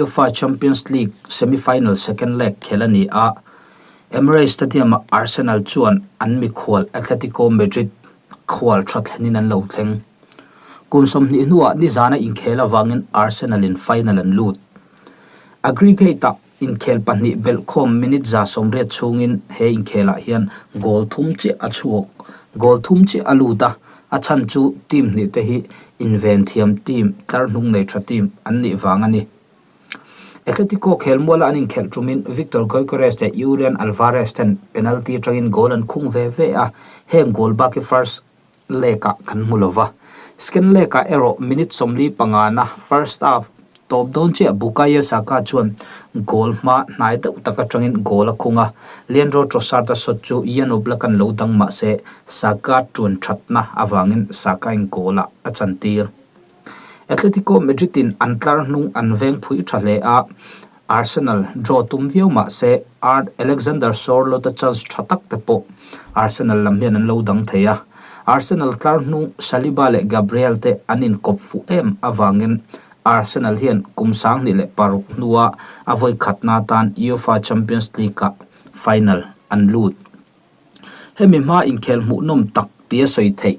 UEFA Champions League semi-final second leg khelh a ni a, Emirates Stadium-ah Arsenal chuan an mikhual Atletico Madrid khual tha thlenin an lo thleng. Kum 20 hnuah nizana inkhel avangin Arsenal-in final an lut. Aggregate-ah inkhel pahnih belhkhawm minute 80 chhungin he inkhelah hian goal thum chiah a chhuak goal thum chiah a lut a, a chhan chu team hnih te hi inven thiam team tlar hnung nei tha team an nih vang a ni. Atletico khelmuala an inkhelh tumin Victor Gyökeres leh Julian Alvarez ten penalty atangin goal an khung ve ve a, heng goal bak hi first leg-ah kan hmu lo va. Second leg-ah erawh minute 45 na first half tawp dawn chiah Bukayo Saka chuan goal hma hnai deuh tak atangin goal a khung a, Leandro Trossard-a shot chu Jan Oblak-a'n lo dang mah se Saka tuan thatna avangin Saka-in goal-ah a chantir. Atletico Madrid-in an tlar hnung an veng phui tha hle a, Arsenal draw tum viau mah se Alexander Sorloth-a chance tha tak te pawh Arsenal lam hian an lo dang thei a. Arsenal tlar hnung Saliba leh Gabriel te an inkawp fuh em avangin Arsenal hian kum 2006 hnua a vawi khatna atan UEFA Champions League-ah final an lut. Hemi hma inkhel hmuhnawm tak tia sawi theih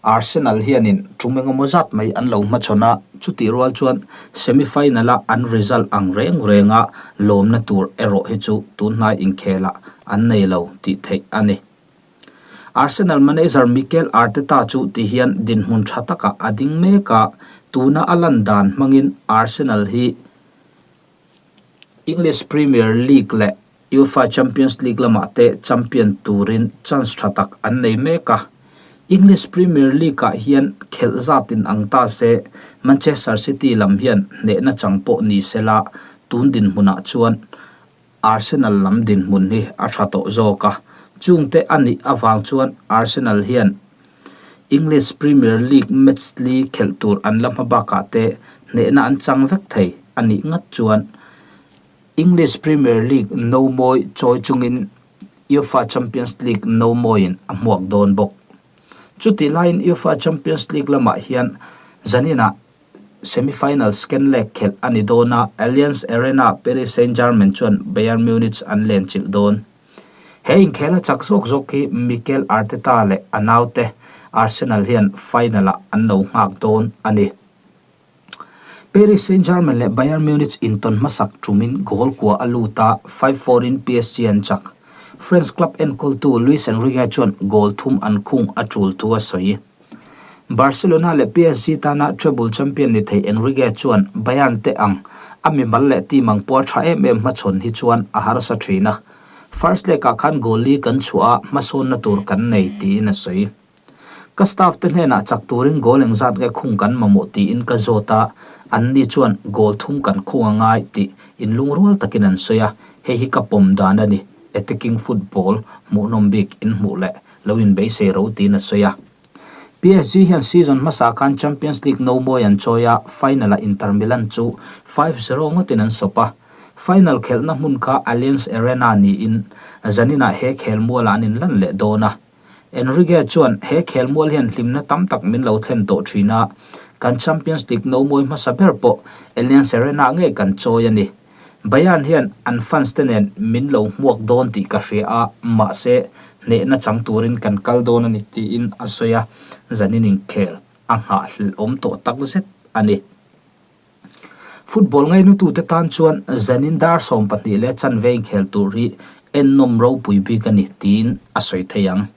Arsenal hianin tum engemaw zat mai an lo hmachhawn a, chutih rual chuan semi-final-a an result ang reng renga lawmna tur erawh hi chu tunhnai inkhelah an nei lo tih theih a ni. Arsenal manager Mikel Arteta chu ti hian dinhmun tha takah a ding mek a, tuna a lan dan hmangin Arsenal hi English Premier League leh UEFA Champions League lamah te champion turin chance tha tak an nei mek a. English Premier League-ah hian khelh zatin ang ta se Manchester City lam hian hnehna chang pawh ni sela tun dinhmunah chuan Arsenal lam dinhmun hi a tha tawh zawk a. Chungte a nih avang chuan Arsenal hian English Premier League match li khelh tur an la hma bakah te hnehna an chang vek thei a nih ngat chuan English Premier League no mawi chawi chungin UEFA Champions League no mawiin a hmuak dawn bawk. Chutih laiin UEFA Champions League lamah hian zaninah semi-final second leg khelh a ni dawn a, Allianz Arena Paris Saint-Germain chuan Bayern Munich an lenchilh dawn. He inkhel a chak zawk zawk hi Mikel Arteta leh a naute Arsenal hian final-ah an lo nghak dawn a ni. Paris Saint-Germain leh Bayern Munich intawn hmasak tumin goal kua a lut a, 5-4 in PSG an chak. French club enkawltu Luis Enrique chuan goal thum an khung a tul thu a sawi. Barcelona leh PSG tana treble champion ni thei Enrique chuan Bayern te ang a mimal leh team ang pawh a tha em em hmachhawn hi chuan a harsa thin a. First leg ah khan goal li kan chhuah a, hmasawnna tur kan nei, tiin a sawi. Ka staff te hnenah chak turin goal engzat nge khung kan mamawh tiin ka zawt a, anni chuan goal thum kan khung a ngai tih inlungrual takin an sawi a, hei hi ka pawm dan a ni, attacking football hmuhnawm bik in hmuh leh lo inbeisei ro tiin a sawi a. PSG hian season hmasa khan Champions League no mawi an chawi a, final-ah Inter Milan chu 5-0 ngawtin an sawp a, final khelhna hmun kha Allianz Arena niin zaninah he khelmualah an inlan leh dawn a. Enrique chuan he khelmual hian hlimna tam tak min lo thlen tawh thin a, kan Champions League no mawi hmasa ber pawh Allianz Arena ngei kan chawi a ni. Bayern hian an fans te nen min lo hmuak dawn tih ka hria a, mahse hnehna chang turin kan kal dawn a ni tiin a sawi a, zanin inkhel a nghahhlelhawm tawh takzet a ni. Football ngainatute tan chuan zanin dar 12 leh chanve inkhel tur hi ennawm ropui bik a ni tiin a sawi thei ang.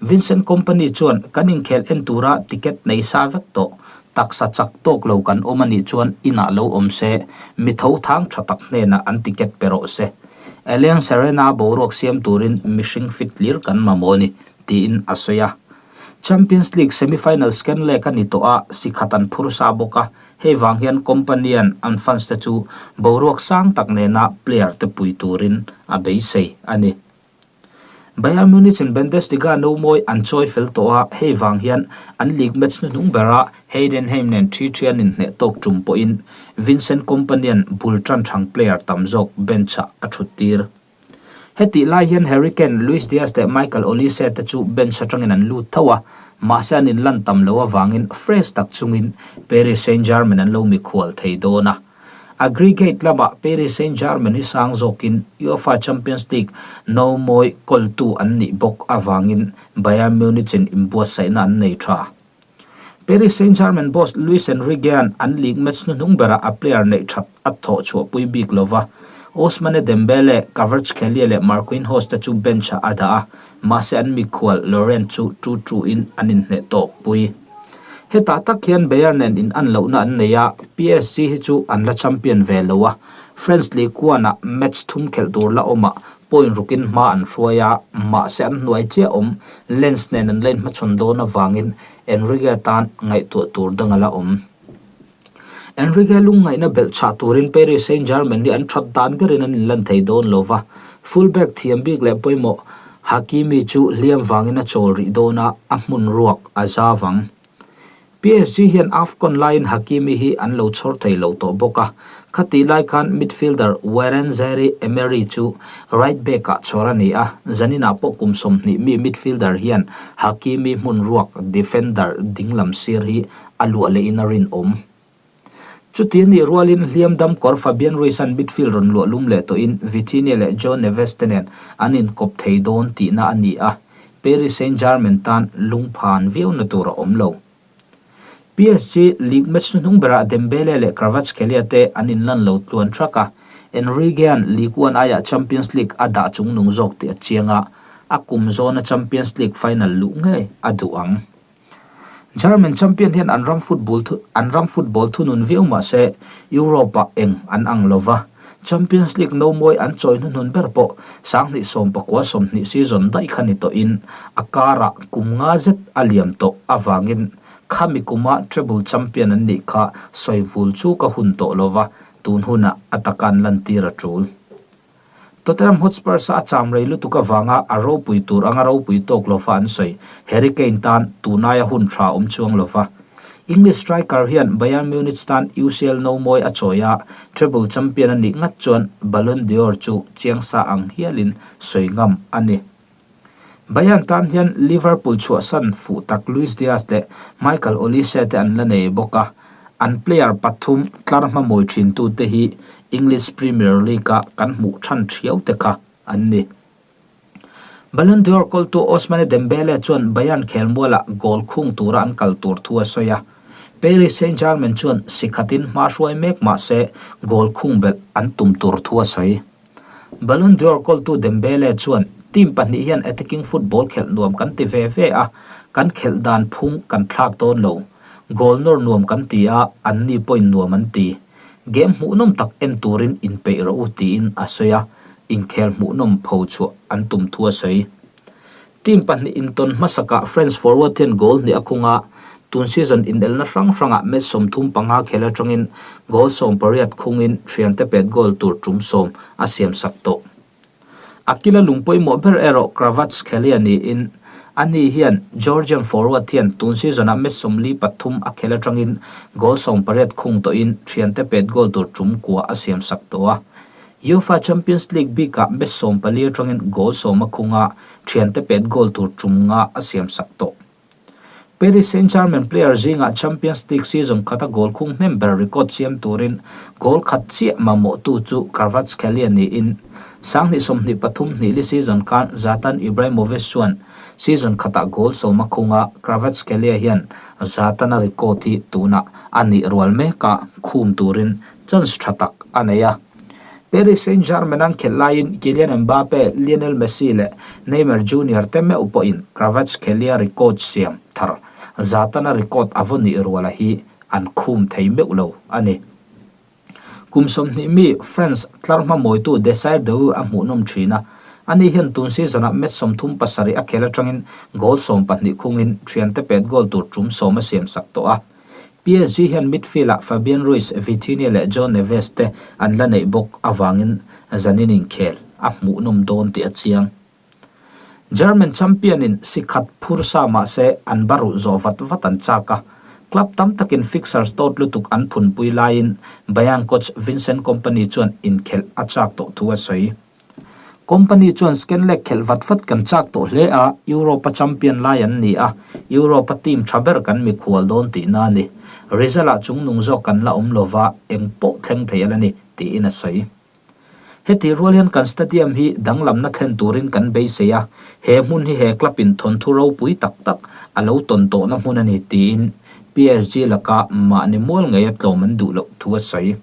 Vincent Kompany chuan kan inkhel en tura ticket nei sa vek tawh, taksa chak tawk lo kan awm a nih chuan inah lo awm se, mi tho thang tha tak hnenah an ticket pe rawh se. Allianz Arena boruak siam turin mihring fit tlir kan mamawh a ni, tiin a sawi a. Champions League semi-final second leg a ni tawh a, si khat an phur sa bawk a, hei vang hian Kompany-a'n an fans te chu boruak sang tak nena player te pui turin a beisei a ni. Bayern Munich-in Bundesliga no mawi an chawi fel tawh a, hei vang hian an league match hnuhnung bera Heidenheim nen thi thian inhneh tawk tum pawhin Vincent Kompany-a'n bul tan thang player tam zawk bench-ah a thut tir. Hetih lai hian Harry Kane, Luis Diaz leh Michael Olise te chu bench atangin an lut tho a, mahse an inlan tam lo avangin fresh tak chungin Paris Saint-Germain an lo mikhual thei dawn a. Aggregate lamah Paris Saint-Germain hi sang zawkin UEFA Champions League nomawi kawltu an nih bawk avangin Bayern Munich-in inbuatsaihna an nei tha. Paris Saint-Germain boss Luis Enrique-a'n an league match hnuhnung berah a player neih that a thawh chhuahpui bik lova, Ousmane Dembele, Kvaratskhelia leh Marquinhos te chu bench-ah a dah a, mahse an mikhual Lorient chu 2-2 in an inhneh tawkpui. Hetah tak hian Bayern nen in an lohna an nei a, PSG hi chu an la champion ve lo a, French Ligue 1-ah match thum khelh tur la awmah point rukin hma an hruai a, mahse an hnuai chiah awm Lens nen an la inhmachhawn dawn avangin Enrique tan ngaihtuah tur dang a la awm. Enrique lungngaihna belh chhah turin Paris Saint-Germain hi an that dan berin an inlan thei dawn lo va, full-back thiam bik leh pawimawh Hakimi chu hliam vangin a chawl rih dawn a, a hmun ruak a za vang. PSG hian AFCON laiin Hakimi hi an lo chhawr thei lo tawh bawk a, khatih lai khan midfielder Warren Zaïre-Emery chu right back-ah chhawr a ni a, zaninah pawh kum 20 mi midfielder hian Hakimi hmun ruak defender dinglam sir hi a luah lehin a rinawm. Chuti a nih rualin hliam dam kawr Fabian Ruiz-a'n midfield rawn luah lum leh tawhin Vitinha leh Joao Neves te nen an inkawp thei dawn tihna a ni a, Paris Saint-Germain tan lungphan viauna tur a awm lo. PSG league match hnuhnung berah Dembele leh Kvaratskhelia te an inlan lo tluan thak a, Enrique-a'n Ligue 1 aiah Champions League a dah chungnung zawk tih a chiang a, a kum zawna Champions League final luh ngei a duh ang. German champion hian an ram football thu an ram football thunun viau mah se Europe-ah eng an ang lo va, Champions League no mawi an chawi hnuhnun ber pawh 2019/20 season daih kha ni tawhin a karah kum nga zet a liam tawh avangin khami kuma treble champion an nih kha sawi vul chu ka hun tawh lo va, tun hunah a taka an lantir a tul. Tottenham Hotspurs-a a cham rei lutuk avanga a ropui tur anga ropui tawk lova an sawi. Harry Kane tan tunaia hun tha awm chuang lova. English striker hian Bayern Munich tan UCL no mawi a chawi a, treble champion a nih ngat chuan Ballon d'Or chu chiang sa ang hialin sawi ngam a ni. Bayern tan hian Liverpool chhuahsan fuh tak Luis Diaz leh Michael Olise te an la nei bawk a, an player pathum tlar hmamawi thintute hi English Premier League-a kan hmuh than thiau te kha an ni. Ballon d'Or kawltu Ousmane Dembele chuan Bayern khelmualah goal khung tura an kal tur thu a sawi a, Paris Saint-Germain chuan si khatin hma hruai mek mah se goal khung belh an tum tur thu a sawi. Ballon d'Or kawltu Dembele chuan, Team pahnih hian attacking football khelh nuam kan ti ve ve a, kan khelh dan phung kan thlak dawn lo. Goal nawr nuam kan ti a, anni pawhin nuam an ti. Game hmuhnawm tak en turin inpeih rawh u tiin a sawi a, inkhel hmuhnawm pho chhuah an tum thu a sawi. Team pahnih intawn hmasakah French forward hian goal hnih a khung a, tun season inelna hrang hrangah match 35 khel atangin goal 18 khungin thiante pet goal tur tum sawm a siamsak tawh. A kila lung pawimawh ber erawh Kvaratskhelia niin ani hian Georgian forward hian tun season-ah match 43 a khel atangin goal 18 khung tawhin thiante pet goal tur tum kua a siamsak tawh a. UEFA Champions League bikah match 14 atangin goal 10 a khung a, thiante pet goal tur tum nga a siamsak tawh. Paris Saint-Germain player zingah Champions League season khata goal khung hnem ber record siam turin goal khat chiah mamawhtu chu Kvaratskhelia niin 2023 hnihli season khan Zlatan Ibrahimovic chuan season khatah goal 10 a khung a, Kvaratskhelia hian Zlatan-a record hi tunah a nih rual meka khum turin chance tha tak a nei a. Paris Saint-Germain an khelh laiin Kylian Mbappe, Lionel Messi leh Neymar Junior te meuh pawhin Kvaratskhelia record siam thar Zlatan-a record a vaw nih ruala hi an khum thei meuh lo a ni. Kum 20 mi France tlar hmamawitu Desire Doue a hmuhnawm thin a, ani hian tun season-ah match 37 a khel atangin goal 12 khungin thiante pet goal tur tum 10 a siamsak tawh a. PSG hian midfield-ah Fabian Ruiz, Vitinha leh Joao Neves te an la neih bawk avangin zanin inkhel a hmuhnawm dawn tih a chiang. German champion-in si khat phur sa mah se an baruh zawh vat vat an chak a, club tam takin fixers tawt lutuk an phunpui laiin Bayern coach Vincent Kompany chuan inkhelh a chak tawh thu a sawi. Kompany chuan Scanlek khelh vat vat kan chak tawh hle a, Europe-a champion lai an ni a, Europe-a team tha ber kan mikhual dawn tihna a ni. Result-ah chungnung zawk kan la awm lova, eng pawh thleng thei a la ni, tiin a sawi. Hetih rual hian kan stadium hi danglamna thlen turin kan beisei a, he hmun hi he club-in thawnthu ropui tak tak a lo tawn tawhna hmun a ni, tiin PSG laka mahni mual ngeia tlawm an duh loh thu a sawi.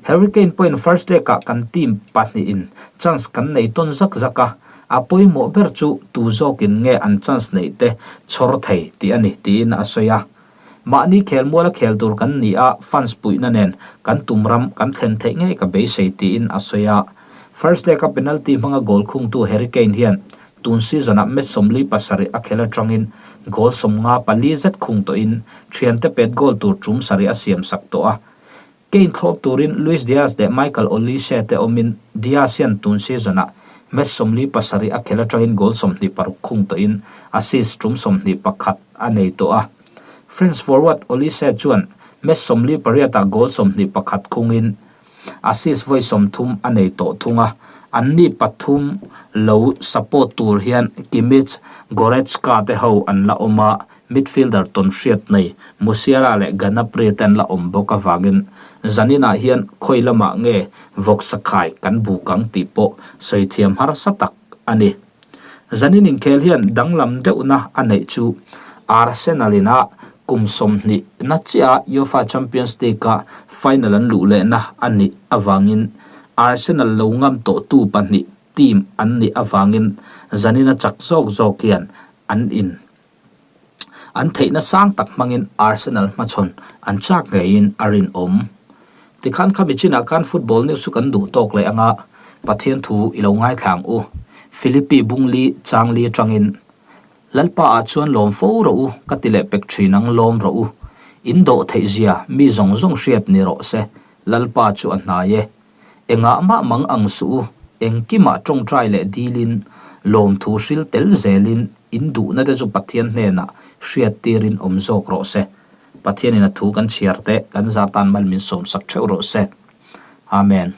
Harry Kane pawhin first leg-ah kan team pahnihin chance kan nei tawn zak zak a, a pawimawh ber chu tu zawkin nge an chance neih te chhawr thei tih a ni, tiin a sawi a. Mahni khelmuala khel tur kan ni a, fans puihna nen kan tum ram kan thlen theih ngei ka beisei tiin a sawi a. First leg-a penalty hmanga goal khungtu Harry Kane hian tun season-ah match 47 a khel atangin goal 54 zet khung tawhin thiante pet goal tur tum sarih a siamsak tawh a. Kane thlawp turin Luis Diaz leh Michael Olise te awmin Diaz hian tun season-ah match 47 a khel atangin goal 26 khung tawhin assist tum 21 a nei tawh a. French forward Olise chuan match 48 ah goal 21 khungin assist vawi 30 a nei tawh thung a. Anni pathum lo support tur hian Kimmich, Goretzka te ho an la awm a, Midfielder tawn hriat nei Musiala leh Gnabry te an la awm bawk avangin zaninah hian khawi lamah nge vawksa khai kan buk ang tih pawh sawi thiam harsa tak a ni. Zanin inkhel hian danglam deuhna a neih chu Arsenal ina kum 20 na chiah UEFA Champions League-a final an luh lehna a nih avangin Arsenal lo ngam tawhtu pahnih team an nih avangin zanina chak zawk zawk hian an in An theihna sang tak hmangin Arsenal hmachhawn an chak ngeiin a rinawm. Tikhan khami chinah khan football news chu kan duh tawk leh anga Pathian thu i lo ngaithla ang u. Philippi Bungli Changli atangin Lalpa ah chuan lawm fo rawh u ka ti leh pek thin ang lawm rawh u. In dawh theih zia mi zawng zawng hriat ni rawh se Lalpa chu a hnai e. Engah mah mang ang suh u, engkimah tawngtai leh dilin, lawmthu hril tel zelin in duhna te chu Pathian hnenah hriattirin awm zawk rawh se. Pathianin a thu kan chhiar teh, kan za tan mal min sawmsak theuh rawh se. Amen.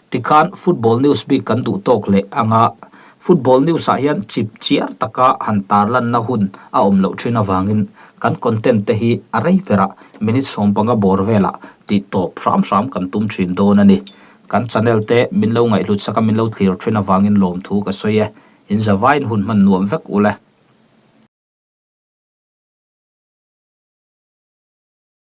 Tikhan football news bik kan duh tawk leh anga football news ah hian chip chiar taka han tarlanna hun a awm loh thin avangin kan content te hi a rei berah minute 15 bawr velah tih tawp hram hram kan tum thin dawn a ni. Kan channel te min lo ngaihhlut sak a min lo thlir thin avangin lawmthu ka sawi e. In zavaiin hun hman nuam vek ule.